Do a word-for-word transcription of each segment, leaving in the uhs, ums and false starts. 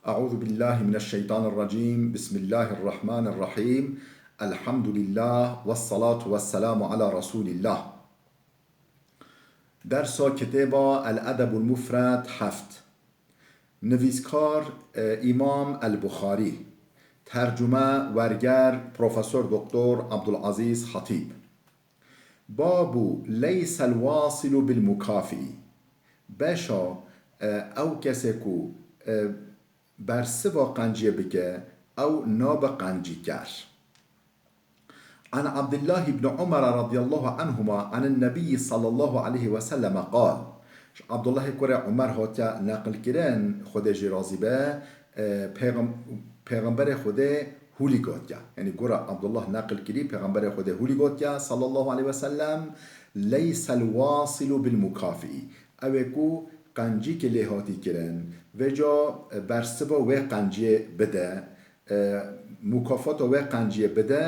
أعوذ بالله من الشيطان الرجيم. بسم الله الرحمن الرحيم. الحمد لله والصلاة والسلام على رسول الله. Dersa kitêba El Edebul Mufred heft. Nivîskar, e, Îmam El Buxarî. Tercume, werger, Profesor Doktor Abdulazîz Hatîb. Babu leysel wasilu bil mukafii. Beşa, e, ew kesê ku, e, bersiva qenciyê bike, ew nabe qencîker. An Abdullah ibn Umar radiyallahu anhuma anin Nebiyyi sallallahu aleyhi ve selleme qal. Ji Abdullahê kurê Umar hatiye neqil kirin, Xwedê jê razî be, e, pêxem-, Pêxemberê Xwedê hûlî gotiye. Yanî gora Abdullah neqil kirî, Pêxemberê Xwedê hûlî gotiye, sallallahu aleyhi ve sellem, "Leysel wasilu bil mukafii." Ew ê ku qencîkê lê hatî kirin, vêca, e, bersiva wê qenciyê bide, e, mukafata wê qenciyê bide,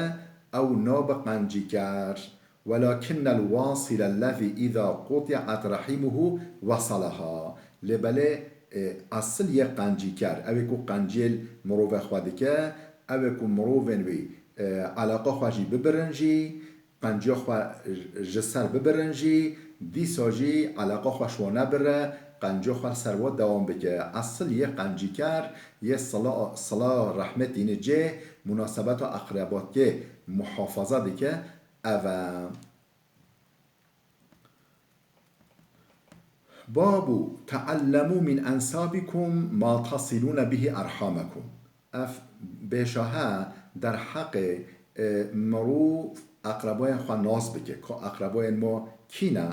ew nabe qencîker. "Welakinnel wasilellezî îza quti'at rahimuhu wasalaha." Lê belê, e, esil yê qencîker, ew ê ku qenciyê li mirove xwe dike, ew ê ku mirovên wî, e, eleqa xwe jî bibirin jî, qenciya xwe ji ser bibirin jî, dîsa jî eleqa xwe ji wan nebire, qenciya xwe li ser wan dewam bike. Esil yê qencîker, yê sila, sila rehmê tîne cê, munasebeta eqrebatiyê muhafaza dike, ev e. Babu teallemû min ensabikum ma tasilûne bihi erhamakum. Ev bêşahe derheqê, e, mirov eqrebayên xwe nas bike. Ka eqrebayên me kî ne?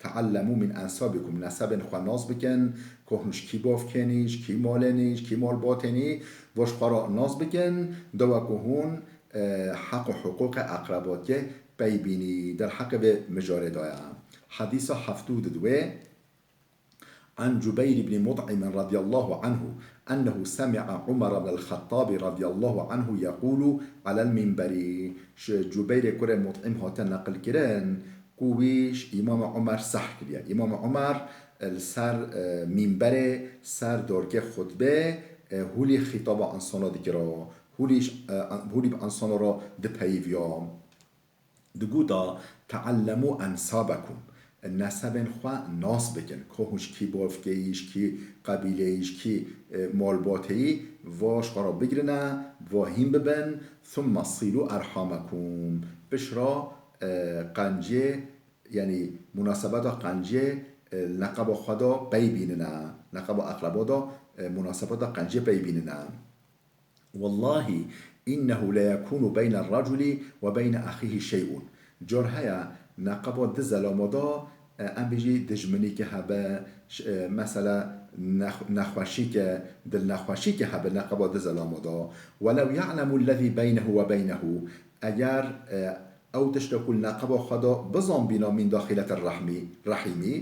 Teallemû min ensabikum. Nesebên xwe nas bikin. Ka hûn ji kî bavkên î, ji kî malên î, ji kî malbatên î, va ji xwe re nas bikin. Dewa ku hûn, e, heq û hiqûqê eqrebatiyê pey bînî. Derheqê vê mijarê de ye. Hedîsa heftû û didwê. An Cubeyr ibn Mut'im radiyallahu anhu ennehu semi'a Umar ibn al-Khattab radiyallahu anhu yekulu alel minberi. Ji Cubeyrê kurê Mut'im hate neqil kirin ku wî ji Îmam Umar seh kiriye. Îmam Umar, e, li ser, e, minberê, ser dorkê xutbê, e, hûlî xîtaba insana dikira. Hûlî ji, e, hûlî bi insana re dipeyivîya. Diguta, "Teallemû ensabekum." Nesebên xwe nas bikin. Ka hûn ji kî bavkê yî, ji kî qebîlê yî, ji kî, e, malbatê yî, va ji xwe re bigirine, va hîn bibin. "Thumme silû erhamekum." Pişt re, e, qenciyê, yanî munasebeta qenciyê, e, li neqeba xwe de pey bînine. Neqeba eqreba de, e, munasebeta qenciyê pey bînine. Wellahî, innehu leyekûnu beyne raculi ve beyne axîhî şey'un. Car heye neqeba du zelama de, e, em bêjî dijminîke hebe, ş-, e, mesela nex-, nexweşîke, dilnexweşîke hebe neqeba du zelama de. Welew ya'lemu lezî beynehu ve beynehu. Eger, e, ew tişta ku li neqeba xwe de bizanbîna min daxîletir rehmî, rehîmî,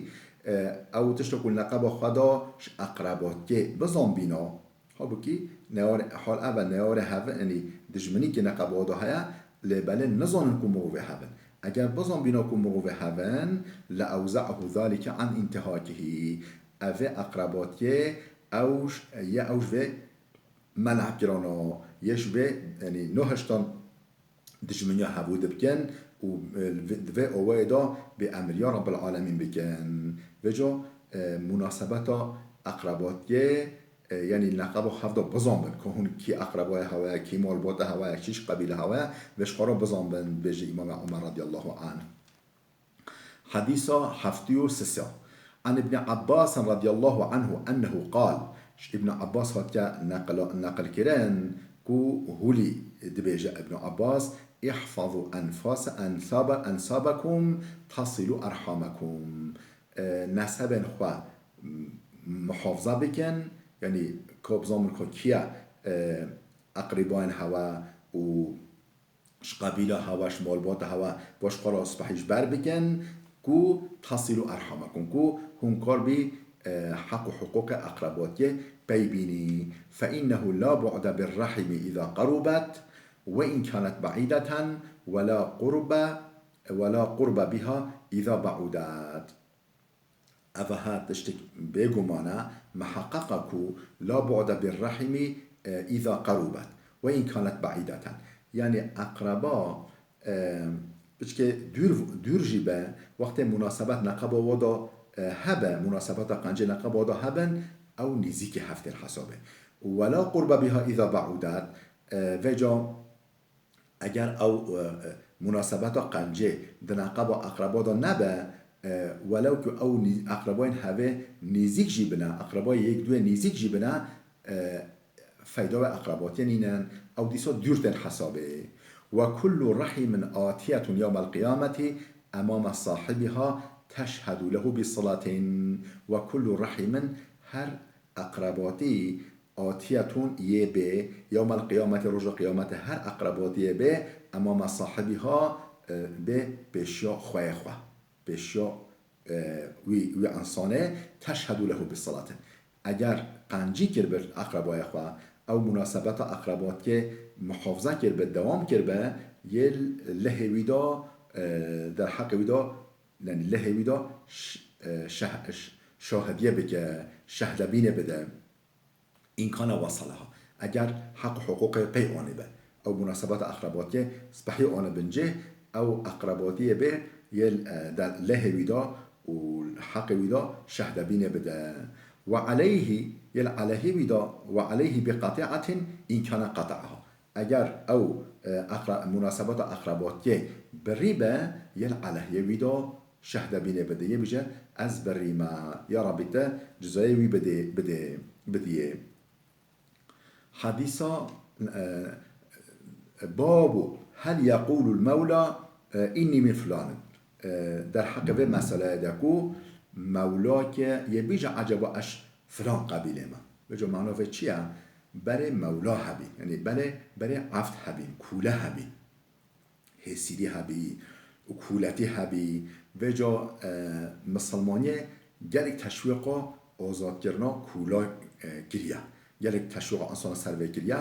e, ew tişta ku li neqeba xwe de ji eqrebatiyê bizanbîna, Halbûkî newar-, hal ev e, neware hev-, yanî dijminîkê neqeba de heye, lê belê nizanin ku mirovê hev in. Eger bizanbîna ku mirovê hev in, le ewze'ahu zalike an intihakihî. Ev ê eqrebatiyê ew j-, ye ew ji vê men'a kirana, ye ji vê, yanî nehiştan dijminiya hevû dibikin û, e, li vê, di vê awayê de bêemiriya Rabbil Alemîn bikin. Vêca, e, munasebeta eqrebatiyê, e, yanî neqeba xwe hev de bizanbin, ka hûn kî eqrebaya hewe ye, kî malbata hewe ye, kî ji qebîla hewe ye, vê ji xwe re bizanbin, dibêje Îmam Omer radiyallahu anh. Hedîsa heftê û sê. An Ibn Abbas radiyallahu anhu ennehu qal. Ji Ibn Abbas hatiye neqila-, neqilkirin ku hûlî dibêje Ibn Abbas, "Ihfazu enfas-, ensaba-, ensabakum tasilu erhamakum." E, nesebên xwe muhafaza bikin, yanî ka bizanbin ka kî ye, e, eqrîbayên hewe û ji qebîla hewe, ji malbata hewe, va ji xwe re spehî ji ber bikin, ku tasilu erhamakum, ku hûn kar bî, e, heq û hiqûqê eqrebatiyê pey bînî. Fe innehu la bu'de bir rahimi îza qerûbet, ve in kanet be'îdeten, ve la qurbe, ve la qurbe biha îza be'ûdet. Ev ha tiştek bêguman e, miheqeq e ku la bu'de bir rahimi, e, îza qerûbet, we in kanet be'îdeten. Yanî eqreba, e, piçkê dûr, dûr jî be, wextê munasebet neqeba we de, e, hebe, munasebeta qencê neqeba we de hebin, ew nêzîkî hev tên hesabê. Wela qurbe biha îza be'ûdet, e, vêca eger ew, e, e, munasebeta qencê di neqeba eqreba de nebe, e, welew ku ew nî-, eqrebayên hevê nêzîk jî bine, eqrebayê yek duyê nêzîk jî bine, e, feyda wê eqrebatiyê nînin, ew dîsa dûr tên hesabê. Ve kullu rahimin atiyetun yewmel qiyameti emame sahibiha teşhedu lehu bi salatin. Ve kullu rahimin, her eqrebatî, atiyetun, yê bê, yewmel qiyameti, roja qiyamete her eqrebatî yê bê, emame sahibiha, e, bê pêşiya xweyê xwe, pêşiya, e, wî, wî insanê, teşhedu lehu bi salatin. Eger qencî kirbi eqrebayê xwe, ew munasebeta eqrebatiyê muhafaza kirbi, dewam kirbi, yê lehê wî de, e, derheqê wî de, yanî lehê wî de ş-, e, şeh-, ş-, şahidiyê bike, şehdebînê bide. İmkana wasalaha. Eger heq û hiqûqê pey anî be. Ew munasebeta eqrebatiyê spehî anî bin cih, ew eqrebatiyê bê yê, e, de lehê wî de û heqê wî de şehdebînê bide. Ve aleyhî, yê aleyhî wî de, ve aleyhî bi qati'atin in kana qata'aha. Eger ew, e, eqra-, munasebeta eqrebatiyê birî be, yê aleyhê wî de şehdebînê bide, yê bije, ez birîme, ya Rabbî te cizayê wî bidê, bidê, bidiyê. Hadîsa, e, babu hel yeqûlul mewla, e, înnî min filanin. E, derheqê vê meseleyê de ku mewla ke yê bije eceba ez filan qebîlê me. Vêca mana vê çi ye? Berê mewla hebî, yanî berê, berê eft hebîn, kûle hebîn. Hêsîrî hebî û kûletî hebî. Vêca, e, misilmaniyê gelek teşwîqa azadkirina kûla, e, kiriye. Gelek teşwîqa insana ser vê kiriye.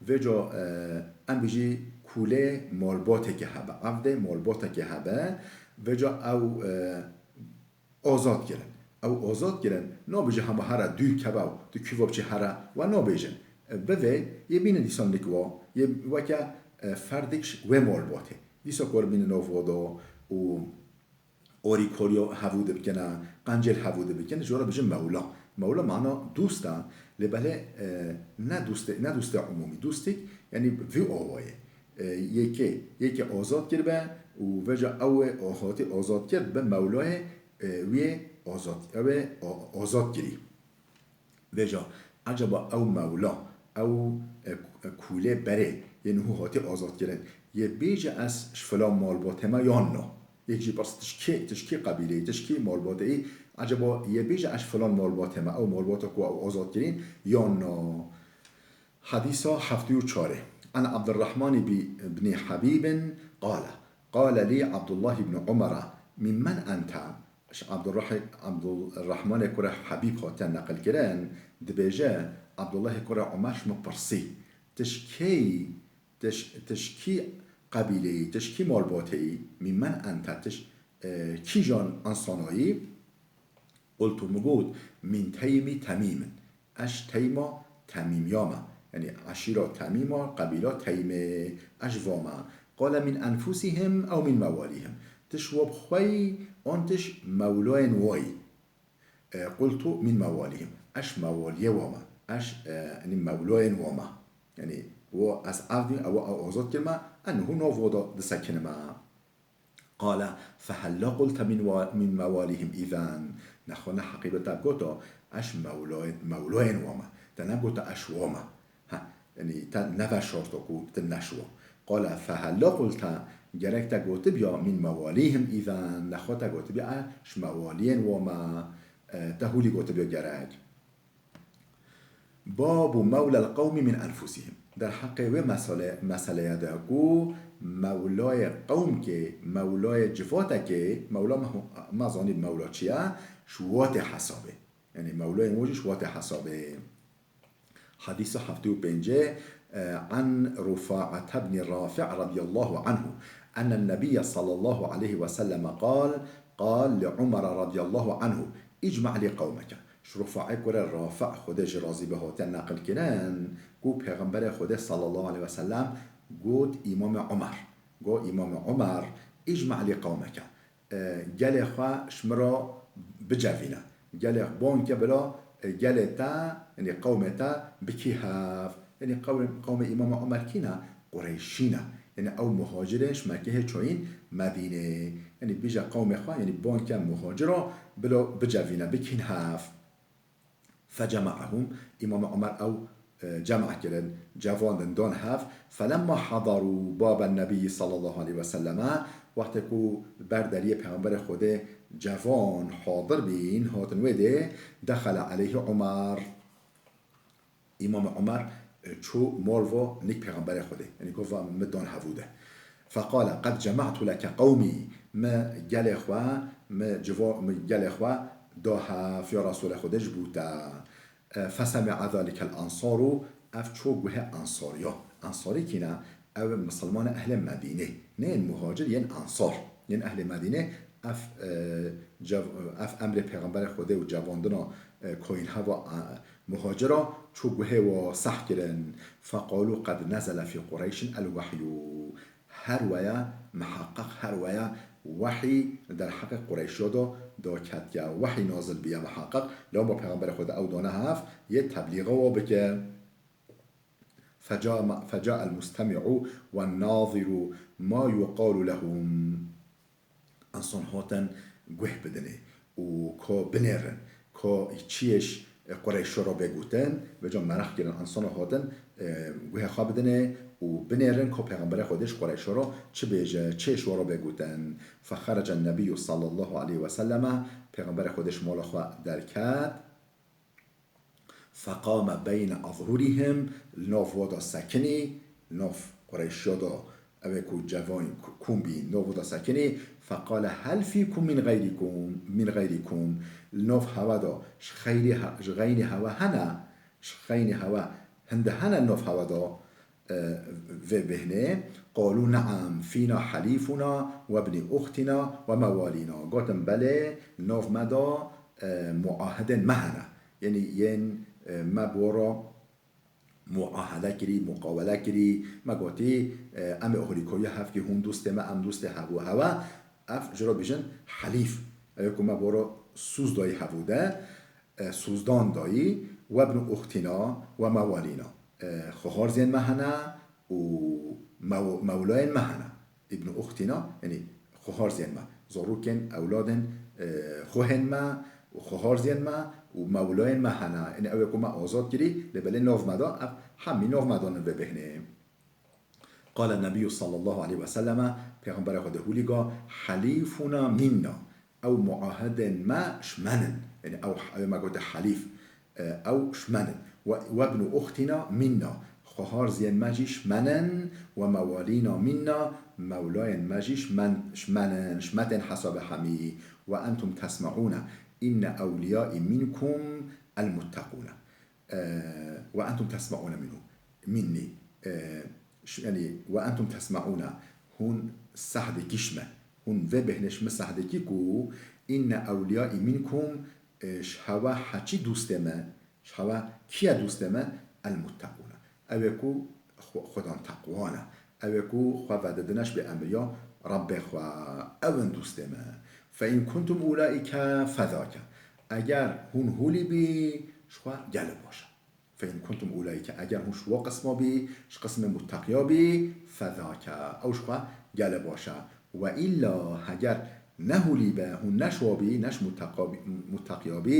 Vêca, e, em bijî kûlê malbateke hebe, evdê malbateke hebe. Vêca ew, e, azad kirin. Ew azad kirin, nabêje hema here dû keve û tu kûva biçî here, we nabêjin. E, bivê, yê bînin dîsa nik wa, yê weke, e, ferdek ji wê malbatê. Dîsa kor bînin nav wa da û orîkoriya hevû dibikine, qencêl hevû dibikine, ji we re bijin mewla. Mewla mana dost e, lê belê, e, ne dostê, ne dostê umûmî. Dostek, yanî vî awayê. E, yekê, yekê azad kiribe û vêca ew ê hatî azad kir, bi mewlayê, e, wî yê azad, ew ê a-, azad kirî. Vêca, ecaba ew mewla, ew, e, k-, e, kûlê berê, yê niha hatî azad kirin, yê bêje ez ji filan malbatê me yan na? Yek jî pirs, tu ji kê, tu ji kê qebîleyî, tu ji kê malbatê yî? Ecaba yê bêje ez ji filan malbatê me, ew malbata ku ew azad kirîn, yan na? Hadîsa heftê û çarê. An Abdurrahman bi-, bnî Habîbin qale, qale lî Abdullah ibn Umara, mimmen ente? Ji Abdurrah-, Abdurrahmanê kurê Habîb hatiye neqilkirin, dibêje, Abdullahê kurê Umer ji min pirsî, tu ji kê yî, tu ji, tu ji kî qebîleyî, tu ji kî malbatê yî, mimmen ente, tu ji, e, kîjan insana yî? Qultu, min got, min teymî Temîmin. Ez ji teyma Temîmiya me. Yanî eşîra Temîma, qebîla Teymê. Ez ji va me. Qale min enfusihim ew min mewalihim. Tu ji wa bi xwe yî, an tu ji mewlayên wa yî? E, qultu min mewalihim. Ez ji mewaliyê wa me. Ez, e, yanî mewlayên wa me. Yanî wa ez evdî, ew, ew azad kirime, ez niha nav wa da disekinime. Qale, fehella qulte min wa-, min mewalihim îzen. Nexwe, ne heqî be te goto, ez ji mewlayên, mewlayên wa me. Te negoto ez ji wa me. Ha, yanî te neveşarto ku tu ne ji wa. Qale, fehella qulte, gerek te gotibiya min mewalihim îzen. Nexwe, te gotibiya ez ji mewaliyên wa me. E, te hûlî gotibiya gerek. Babu mewlel qewmi min enfusihim. Derheqê wê mesele-, meseleye de ku mewlayê qewmkê, mewlayê civatekê, mewla me, me zanî mewla çi ye? Ji watê hesabê. Yanî mewlayên we jî ji watê hesabê. Hadîsa heftê û pêncê, e, an Rufa'ete bnî Rafi' radiyallahu anhu, ennen nebiyye sallallahu aleyhi ve selleme qal, qal li Umara radiyallahu anhu, اجمع لي قومك. Ji Rufa'ê ku re Rafi' Xwedê jî razî be hate neqil kirin ku Pêxemberê Xwedê sallallahu aleyhi ve sellem got Îmamê Umer. Got Îmamê Umer, اجمع لي قومك. E, gelê xwe ji min re bicevîne. Gelê xwe ban ke bila, e, gelê te, yanî qewmê te bikî hev. Yanî qewm-, qewmê Îmamê Umer kî ne? Qureyşî ne. Yanî ew muhacirên ji Mekkehê çûyîn Medînê. Yanî bêje qewmê xwe, yanî ban ke muhacira bila bicevîne, bikîn hev. فجمعهم، Îmamê Umer ew, e, cem kirin, cevandin, dan hev. فلما حضروا باب النبي صلى الله عليه وسلم، wextê ku ber deriyê Pêxemberê Xwedê cevan hadir bîn, hatin wê dê, دخل عليه عمر. Îmamê Umer, e, çû mal va nîk Pêxemberê Xwedê. Yanî got va min dan hevû de. فقال: قد جمعت لك قومي. Me gelê xwe, me civa-, me gelê xwe da hev, ya Resûlê Xwedê, ji bo te. E, فسمع ذلك الأنصار. Ev çû guhê Ensariya. Ensarî kî ne? Ew misilmanê ehlê Medînê. Neyên muhacir, yên Ensar. Yên ehlê Medînê. Ev, e, cev-, ev emrê Pêxemberê Xwedê û cevandina, e, koyîn heva, e, muhacira çû guhê wa seh kirin. فقالوا: قد نزل في قريش الوحي. Her weya, miheqeq her weya wehî li derheqê Qureyşiya de daketiye. Wehî nazil biye miheqeq. Lewma Pêxemberê Xwedê ew dane hev, yê teblîxa wa bike. فجاء، فجاء المستمع والناظر ما يقال لهم. Ensan hatin guh bidinê û ka binêrin, ka çiyê ji Qureyşo re bê gotin, vêca meraq kirin, ensan hatin, e, guhê xwe bidinê û binêrin ka Pêxemberê Xwedê ji Qureyşo re çi bêje, çiyê ji we re bê gotin. فخرج النبي صلى الله عليه وسلم، Pêxemberê Xwedê ji mala xwe derket. فقام بين أظهرهم، li nav wa da sekinî, li nav Qureyşiya da, ew ê ku cevayî ku-, kom bî, li nav wa da sekinî, فقال: هل فيكم من غيركم، من غيركم؟ Li nav hewa da ji xeyrî he-, ji xeynî hewa hene, ji xeynî hewa hinde hene li nav hewa da, e, vê bêhnê. قالوا: نعم، فينا حليفنا وابن أختنا وموالينا. Gotin: Belê, li nav me da, e, muahidên me hene. Yanî yên, e, me bi we re muahede kirî, muqawele kirî, me gotî, e, em ê oxirî koyî hevkî hûn dostê me, em dostê hev û hewe, ev ji re bêjin helîf. Ew ê ku me bi we re sûz dayî hev û de, e, sûzdan dayî, وابن أختنا وموالينا. E, xwarzên me hene û mew-, mewlayên me hene. Îbn Uxtina, yanî xwarzên me, zarokên, ewladên, e, xwehên me û xwarzên me û mewlayên me hene. Yanî ew ê ku me azad kirî, lê belê nav me da, ev hemî nav me da, ne vê bêhnê. قال النبي صلى الله عليه وسلم، Pêxemberê Xwedê hûlî got: حليفنا منا. Ew muahidên me ji me nin. Yanî ew, ew me gote helîf. E, ew ji me nin. Ve, وابن أختنا منا. Xwarzên me jî ji me nin. وموالينا منا. Mewlayên me jî ji me, ji me nin. Ji me tên hesabê hemî. وأنتم تسمعون. إن أوليائي منكم المتقون. E, وأنتم تسمعون منه، مني. E, ş-, yanî, وأنتم تسمعون، hûn seh dikî ji me. Hûn vê bêhnê ji min seh dikî ku إن أوليائي منكم، e, ji hewa heçî dostê me, ji hewa kî ye dostê me? المتقون. Ew ê ku xwe-, xwedan teqwa ne. Ew ê ku xwe vedidine ji bê emriya Rebbê xwe. Ew in dostê me. فإن كنتم أولئك فذاك. Eger hûn hûlî bî, ji xwe gelê baş e. فإن كنتم أولئك، eger hûn ji wa qisma bî, ji qismê mutteqiya bî, فذاك، ew ji xwe gelê baş e. وإلا، heger ne hûlî be, hûn ne ji wa bî, ne ji mutteqa-, mutteqiya bî,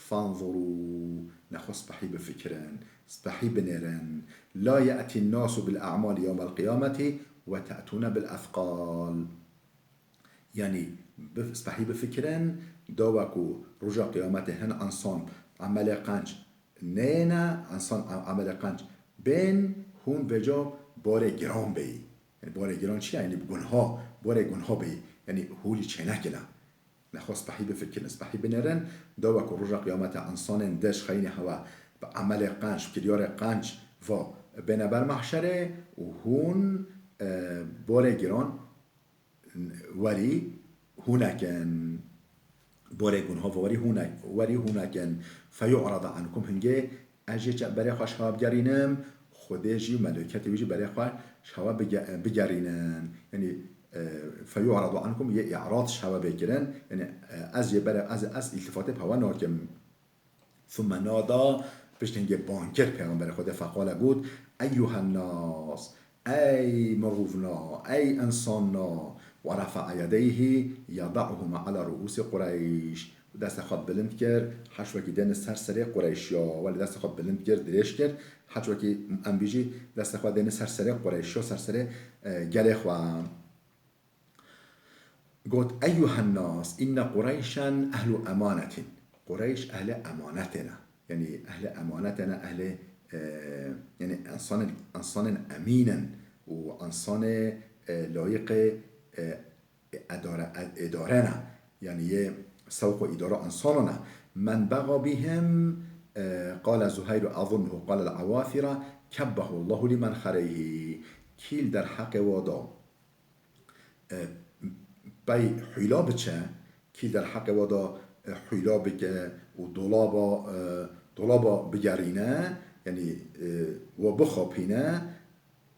فانظروا، nexwe spehî bifikirin, spehî binêrin. لا يأتي الناس بالأعمال يوم القيامة وتأتون بالأثقال. Yanî, bi-, spehî bifikirin, dawa ku roja qiyametê hin ensan emelê qenc neyêne, ensan e-, emelê qenc bên, hûn vêca borê giran bêyî. Yanî borê giran çi ye? Yanî bi gunha, borê gunha bêyî. Yanî hûlî çênekine. Nexwe spehî bifikirin, spehî binêrin, dawa ku roja qiyametê ensanên din ji xeynî hewa bi emelê qenc, bi kiryarê qenc va bêne ber mehşerê û hûn, e, borê giran werî hûn nekin. borê gunha werî hûne-, werî hûnekin. Feyu'rada ankum, hingê ez jê çe-, berê xwe şewa bigerînim, Xwedê jî û melûketê wî jî berê xwe şewa bige-, bigerînin. Yanî, e, feyu'radu ankum yê i'rad şewa bê kirin. Yanî, e, ez jê berê, ez, ez îltifatê bi hewa nakim. Thumme nada, pişt hingê bang kir Pêxemberê Xwedê, feqale got, Eyyuhen nas, ey mirûvna, ey insana, ve refa'a yedeyhi yeda'uhuma ala ru'usi Qureyş. Destê xwe bilind kir, heç wekî dêne ser serê Qureyşiya. Welê destê xwe bilind kir, dirêj kir, heç wekî em bîjî destê xwe dêne ser serê Qureyşiya, ser serê, e, gelê xwe. Got, Eyyuhen nas, inne Qureyşen ehlu emanetin. Qureyş ehlê emanetê ne. Yanî ehlê emanetê ne, ehlê, e, yanî insanên, insanên emîn in û insanê, e, layiqê, e, edare, e, îdare ne. Yanî yê sewq û îdara insanan e. Men bega bihim, e, qale Zuheyr û ezunnuhu qale el-Awafira, kebbehu Allahu li menxereyhi. Kî li derheqê wa da e, pey hûyla biçe, kî derheqê wa da, e, hûyla bike û dolaba, e, dolaba bigerîne, yanî, e, wa bixapîne,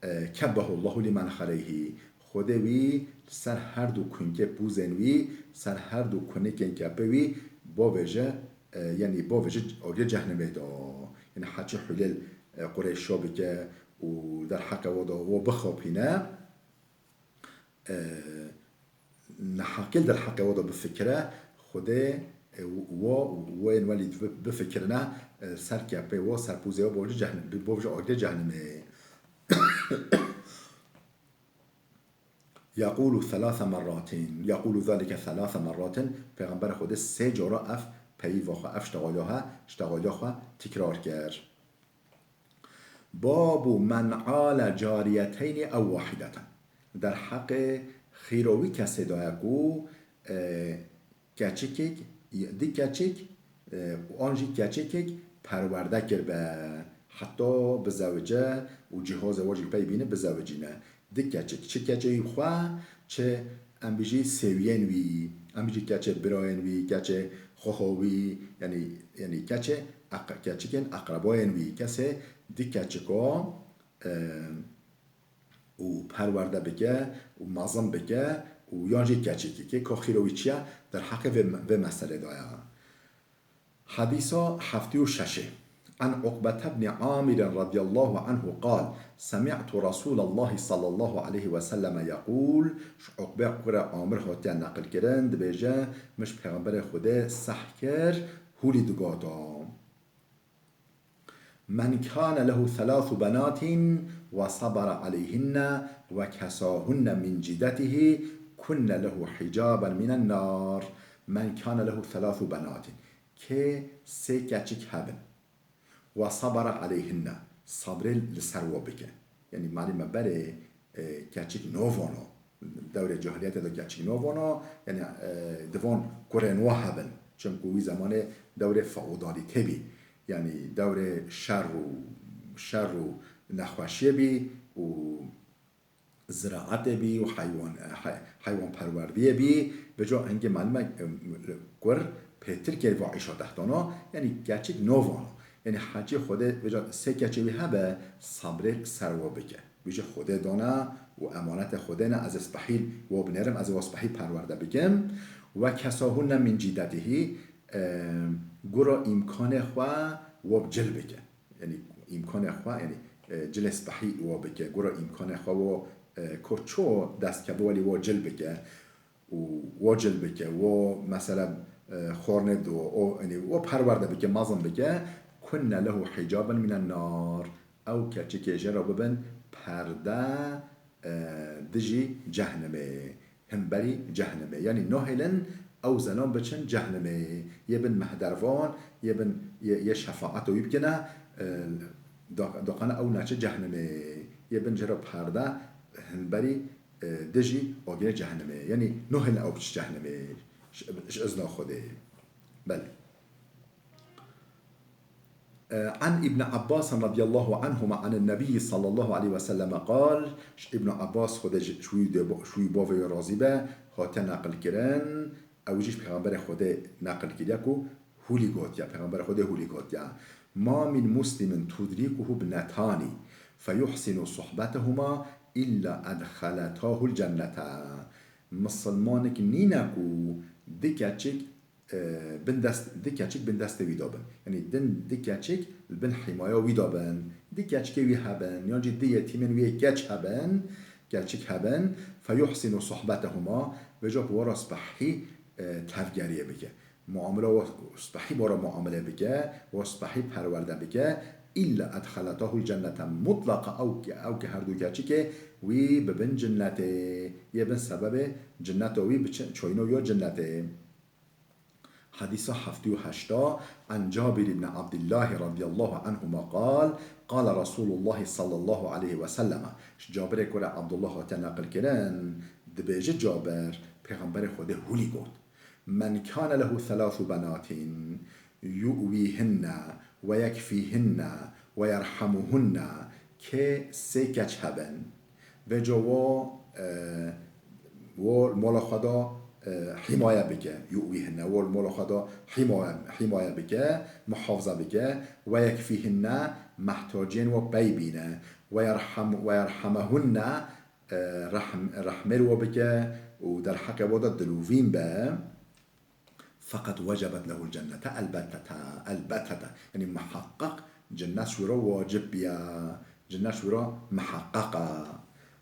e, kebbehu Allahu li menxereyhi. Xwedê wî li ser her du kunkê pûzên wî, ser her du kunikên kepê wî bavêje, e, yanî bavêje agirê cehnimê da. Yanî heçî hûlê, e, Qureyşa bike û derheqê wa da wa bixapîne. E, neheqî li derheqê wa da bifikire, Xwedê, e, wa, wa yên welî bi-, bifikirine, e, ser kepê wa, ser pûzê wa, bavêje cehn-, bi-, bavêje agirê cehnimê. Yaqulu thelâthe merratin, yaqulu zalike thelâthe merratin, Pêxemberê Xwedê sê cara ev peyva xwe, ev ştexaliya he, ştexaliya xwe tikrar kir. Babu men ale cariyeteyni ew wahideten. Derheqê xîra wî kesê de ye ku, e, keçikek, di keçik, e, û an jî keçikek perwerde kiribe. Heta bizewice û cihazê wa jî pey bîne bizewicîne. Di keçik, çi keçê wî xwe, çi em bijî sêwiyên wî, em bijî keçê birayên wî, keçê xweha wî, yanî, yanî keçê eq-, keçikên eqrebayên wî, kesê di keçika, e, û perwerde bike û mezin bike û yan jî keçikê, kê ka xîra wî çi ye, derheqê vê, vê meselê de ye. Hedîsa heftê û şeş. An Uqbete bni Amir radiyallahu anhu qal, semi'tu Resulallahi sallallahu aleyhi ve selleme yekul, ji Uqbe kurê Amir hatiye neqilkirin, dibêje, min ji Pêxemberê Xwedê seh kir, hûlî digota. Men kane lehu thelâthu benatin ve sabara aleyhinne ve kesahunne min cîdetihi kunne lehu hicaben minen nar. Men kane lehu thelâthu benatin. Kê sê keçik hebin. Ve sabara aleyhinne. Sabrê li ser wa bike. Yanî malê me berê, e, keçik novano. Dewrê cahiliyetê de keçik novano. Yanî, e, divan kurên wa hebin. Çimku wî zemanê dewrê feodalîte bî. Yanî dewrê şer û, şer û nexweşiyê bî û ziraetê bî û heywan, hey-, heywanperwerdiyê bî. Vêca hingê malime, em, kur pêtir kê va îşa dehtana, yanî keçik novana. Yanî hecî Xwedê vêca sê keçê wî hebe, sabrê ser wa bike. Wî jî Xwedê dana û emanetê Xwedê ne, ez ê spehî wa binêrim, ez ê wa spehî perwerde bikim. Ve kesahunne min cîdetihî, e, gura îmkanê xwe wa bi cil bike. Yanî îmkanê xwe, yanî, e, cilê spehî wa bike, gura îmkanê xwe wa, e, ko ço dest keve welî wa cil bike û wa cil bike, wa mesela, e, xornê do, o, yanî wa perwerde bike, mezin bike, kunne lehu hicaben minen nar. Ew keçikê jê re bibin perde, e, dijî cehnimê, himberî cehnimê. Yanî nahêlin ew zelam biçin cehnimê. Yê bin mehdervan, yê bin, yê, yê şefaeta wî bikine, e, da-, daqane ew neçe cehnimê. Yê bin jê re perde himberî, e, dijî agirê cehnimê. Yanî nahêlin ew biçe cehnimê. Ji, ji izna Xwedê. Belê. An Îbn Abbas radiyallahu anhuma anin Nebiyyi sallallahu aleyhi ve selleme qal, ji Îbn Abbas, Xwedê ji, ji wî de, ji wî bavê wê razî be, hate neqilkirin, Ew jî ji Pêxemberê Xwedê neqil kiriye ku hûlî gotiye, Pêxemberê Xwedê hûlî gotiye: "Ma min muslimin tudrikuhu bnetani feyuhsinu suhbetehuma illa edxeletahul cennete." Misilmanek nîne ku di keçik, e, bin dest, di keçik bin destê wî de bin. Yanî din di keçik li bin hîmaya wî de bin. Di keçikê wî hebin, yan jî di yetîmên wî yê keç hebin, keçik hebin. Feyuhsinu suhbetehuma, vêca bi wa re spehî, e, tevgeriyê bike. Muamele wa spehî bi wa re muamele bike, wa spehî perwerde bike. Îlla edxeletahul cennete. Mutlaqa ew ke, ew ke her du keçikê wî bibin cinnetê. Yê bin sebebê cinneta wî biçin, çoyîna wî ya cinnetê. Hadîsa heftê û heşta, an Cabir ibn Abdullah radiyallahu anhuma qal, qala Rasulullah sallallahu aleyhi ve sellem. Ji Cabirê kurê Abdullah hate neqil kirin, dibêje Cabir, Pêxemberê Xwedê hûlî got: "Men kane lehu thalathu benatin yu'wihinne ve yekfihinne ve yerhamuhunne." Kê sê keç hebin, vêca wo, e, wo li mala xwe de, e, hîmaye bike, yu'wihinne, wo li mala xwe de hîmaye, hîmaye bike, muhafaza bike, ve yekfihinne, mehtaciyên wo pey bîne, ve yerham-, ve yerhamehunne, e, rehm-, rehmê li wo bike û derheqê wo de dilûvîn be. Feqet wecebet lehul cennete elbetete, elbetete. Yanî miheqqeq cennet ji wî re wacib biya, cennet ji wî re miheqqeq e.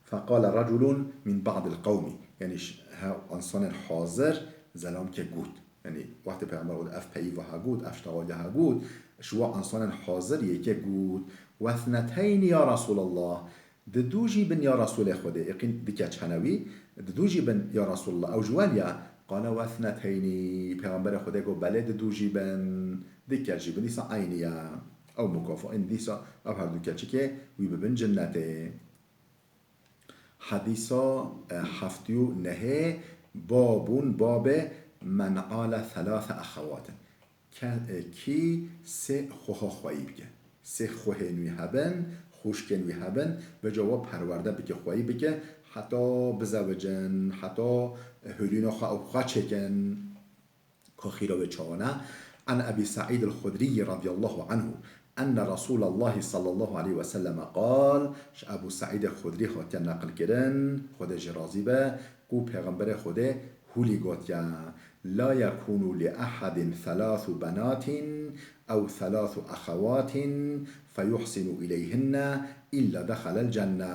Feqale reculun min ba'dil qewmi. Yanî ji hev insanên hazir zelamkê got. Yanî wextê Pêxember got, ev peyî ve ha got, ev ştexaliya ha got, ji wa insanên hazir yekê got, "Wethneteyni ya Resulallah." Di dû jî bin ya Resûlê Xwedê, yaqîn di keç hene wî, di dû jî bin ya Resûlullah, ew ji we ya? Qale wethneteynî, Pêxemberê Xwedê got, belê di dû jî bin, di keç jî bin, dîsa eynî ye. Ew mukafa, in dîsa ev her du keçikê wî bibin cinnetê. Hadîsa, e, heftê û nehê, babun, babê, men ale thelâthe exewatin. Ke-, e, kî sê xweha xweyî bike. Sê xwehên wî hebin, xwişkên wî hebin, vêca we perwerde bike, xweyî bike, heta bizewicin, heta hûlîna xwe ew xwe çêkin. Ka xîra wê çawan e? An Ebî Seîd el-Xudrî radiyallahu anhu, enne Resûlallahî sallallahu aleyhi ve selleme qal, ji Ebû Seîdê Xudrî hatiye neqil kirin, Xwedê jê razî be, ku Pêxemberê Xwedê hûlî gotiye, "La yekûnu li ehedin thelâthu benâtin ew thelâthu exewâtin feyuhsinu ileyhinne illa dexelel cenne."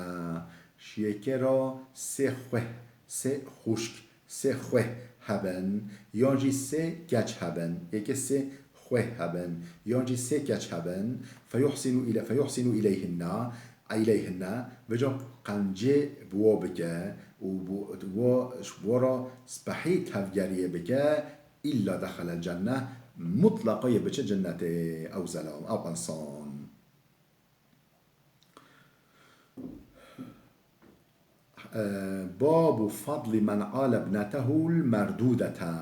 Ji yekê re sê xweh, sê xwişk, sê xweh hebin, yan jî sê keç hebin, yekê sê xweh hebin, yan jî sê keç hebin, feyuhsinu ile-, feyuhsinu ileyhinne, ileyhinne, vêca qencê bi wo bike û bi wo, ji bo re spehî tevgeriyê bike, illa dexelel cenne, mutlaqa yê biçe cennetê ew zelam, ew insan. Babu fadli men ale ibnetehul merdûdete.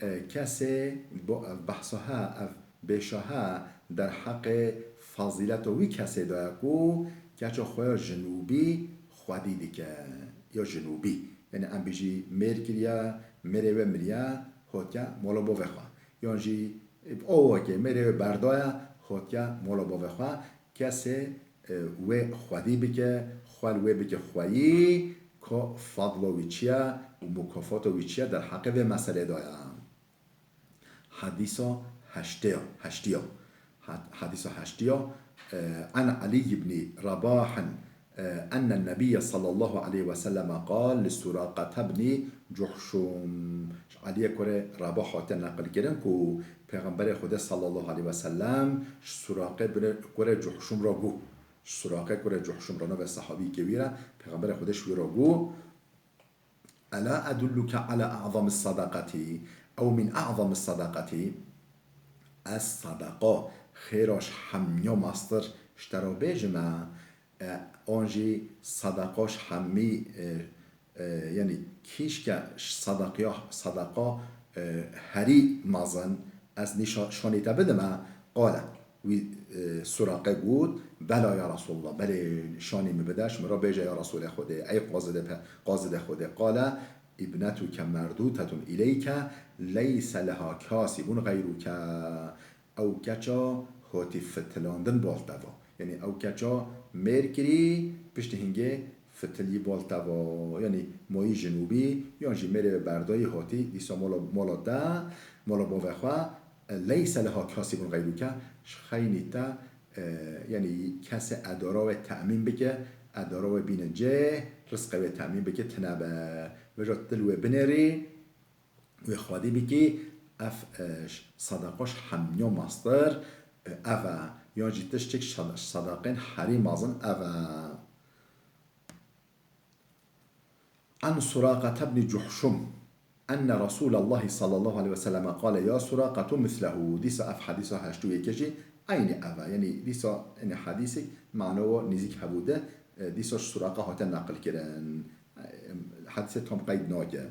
E, kesê, bo-, ev behsa he, ev bêşa he derheqê fazîleta wî kesê de ye ku keça xwe ya jinûbî xwedî dike, ya jinûbî. Yanî em bêjî mêr kiriye, mêrê wê miriye, hotiye mala bavê xwe. Yan jî bi awakê mêrê wê berdaye, hotiye mala bavê xwe. Kesê, e, wê xwedî bike, xwe li wê bike xweyî, ka fadla wî çi ye û mukafata wî çi ye derheqê vê meselê de ye. Hadîsa heştê ya, heştî ya. Had-, hadîsa heştî ya, e, an Elî ibnî Rebahin, e, enne Nebiyye sallallahu aleyhi ve selleme qal li Suraqete ibnî Cuhşum. Ji Eliyê kurê Rebah hate neqil kirin ku Pêxemberê Xwedê sallallahu aleyhi ve sellem ji Suraqê bine-, kurê Cuhşum re got. Ji Suraqê kurê Cuhşum re, navê sehabîkê wî re, Pêxemberê Xwedê ji wî re got, "Ela edulluke ala a'zami sadaqati, ew min a'zami sadaqati?" Ez sadaqa, xêra ji hemiya mestir ji te re bêjim e, e, an jî sadaqa ji hemî, e, e, yanî kîşke ji sadaqiya, sadaqa, e, herî mezin, ez nîşa-, şanî te bidim e. Qale, wî, e, Suraqe got, "Bela ya Resulallah, belê şanî min bide, ji min re bêje ya Resulê Xwedê, ey qazidê pe-, qazidê Xwedê." Qale, ابنتك مردودة إليك ليس لها كاسب غيرك. Ew keça hatî fitilandin bal te va. Yanî ew keça mêr kirî, piştî hingê fitilî bal te va. Yanî mayî jinûbî, yan jî mêrê wê berdayî hatî, dîsa mala, mala te, mala bavê xwe, ليس لها كاسب غيرك, ji xeynî te, e, yanî kesê edara wê temîn bike, edara wê bîne cih, rizqê wê temîn bike, tine be. Vêca tu li wê binêrî, wê xwedî bikî, ev, e, ş-, sedeqa ji hemiyan mestir, e, ev e. Yan jî tiştek ji sed-, ji sedaqên herî mezin ev e. عن سراقة بن جحشم أن رسول الله صلى الله عليه وسلم قال يا سراقة مثله. Dîsa ev hedîsa heşt û yekê jî eynî ev e. Yanî dîsa, yanî hedîsek mano nêzîk hebû de, e, dîsa ji Suraqa hate neqil kirin. E, hedîsê tam qeyd nake.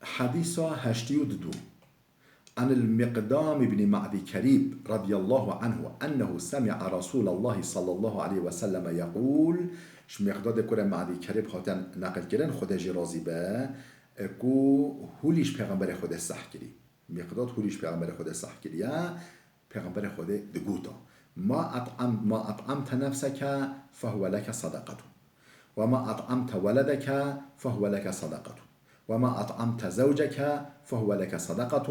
Hedîsa heştê û du. عن المقدام بن معدي كريب رضي الله عنه أنه سمع رسول الله صلى الله عليه وسلم يقول, ji Miqdadê kurê Ma'dî Kerîb hate neqil kirin, Xwedê jî razî be, e, ku hûlî ji Pêxemberê Xwedê seh kirî. Miqdad hûlî ji Pêxemberê Xwedê seh kiriye, Pêxemberê Xwedê digota, ما أطعم-، ما أطعمت نفسك فهو لك صدقة، وما أطعمت ولدك فهو لك صدقة، وما أطعمت زوجك فهو لك صدقة،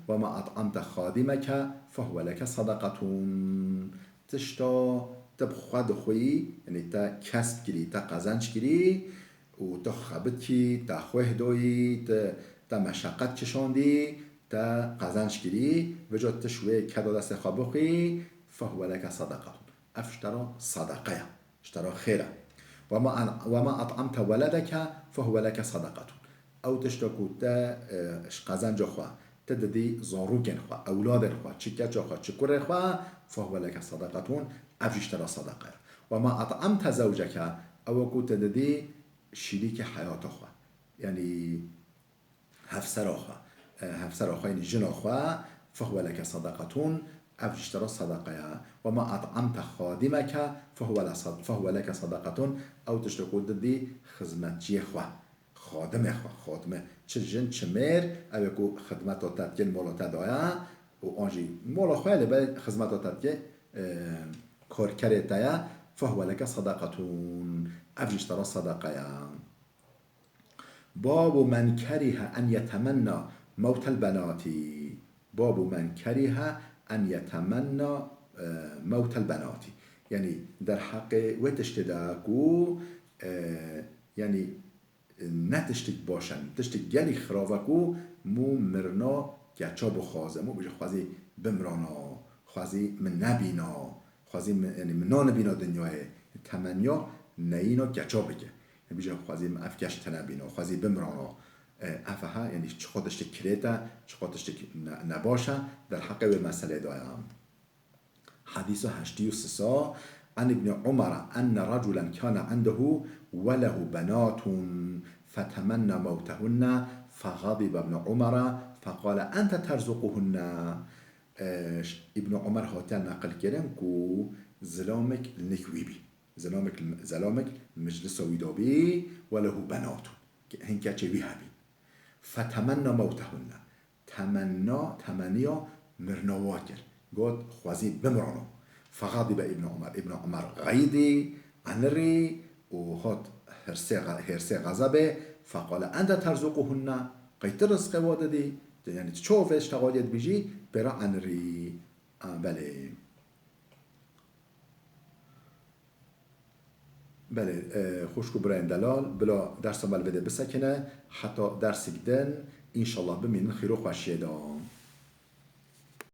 وما أطعمت خادمك فهو لك صدقة. Tişta te bi xwe dixwî, yanî te kesb kirî, te qezenc kirî û te xebitî, te xweh doyî, te, te meşeqet kişandî, te qezenc kirî, vêca tu ji wê keda destê xwe bixwî, فهو لك صدقة. Ev ji te re sedeqe ye, ji te re xêr e. وما أن-، وما أطعمت ولدك فهو لك صدقة. Ew tişta ku te, e, ji qezenca xwe, te didî zarokên xwe, ewladên xwe, çi keça xwe, çi kurê xwe, فهو لك صدقة, ev jî ji te re sedeqe ye. وما أطعمت زوجك, ew ku te didî şîrîkê heyata xwe. Yanî, hevsera xwe, e, hevsera xwe, yanî jina xwe, فهو لك صدقة, ev jî ji te re sedeqe ye. وما أطعمت خادمك فهو ل-، فهو لك صدقة, ew tişta ku didî xizmetçiyê xwe, xadimê xwe, xadime, çi jin, çi mêr, ew ê ku xizmeta te dike, mala te daye, û an jî mala xwe lê belê xizmeta te dike, e, karkerê te ye, فهو لك صدقة, ev jî ji te re sedeqe ye. باب من كره أن يتمنى موت البنات. باب من كره أن يتمنى, e, موت البنات. Yanî derheqê wê tiştê de ku, e, yanî ne tiştek baş e, tiştek gelî xirav e ku mû mirina keça bixwaze, mû bêje xwezî bimrana, xwezî min nebîna, xwezî min, yanî min nanebîna dinyayê. Temenya neyîna keça bike. Bêje xwezî min ev keç tine bîna, xwezî bimrana. E, ev ha, yanî çiqo tiştek kirêt e, çiqo tiştek ne-, nebaş e, derheqê wê meselê de ye. Hedîsa heştê û sê. عن ابن عمر أن رجلا كان عنده وله بنات فتمنى موتهن فغضب ابن عمر فقال أنت ترزقهن. E, Îbn Umer hatiye neqil kirin ku zilamek li nik wî bî. Zilamek, zilamek meclisa wî de bî, وله بنات. Hin keçê wî hebî. فتمنى موتهن. Temenna, temeniya mirina wa kir. Got, xwezî bimrano. فغضب ابن عمر. Îbn Umer xeydî, anirî û hat hirsê, hêrsê xezebê. فقال أنت ترزقهن. Qey tu rizqê wa didî? Yanî tu çawa vê tişta xwe dibêjî? Pê re anirî. A, belê. Belê, e, xwişk û birayên delal, bila dersa me li vê de bisekine, heta dersek din, înşallah bimînin xêr û xweşiyê de.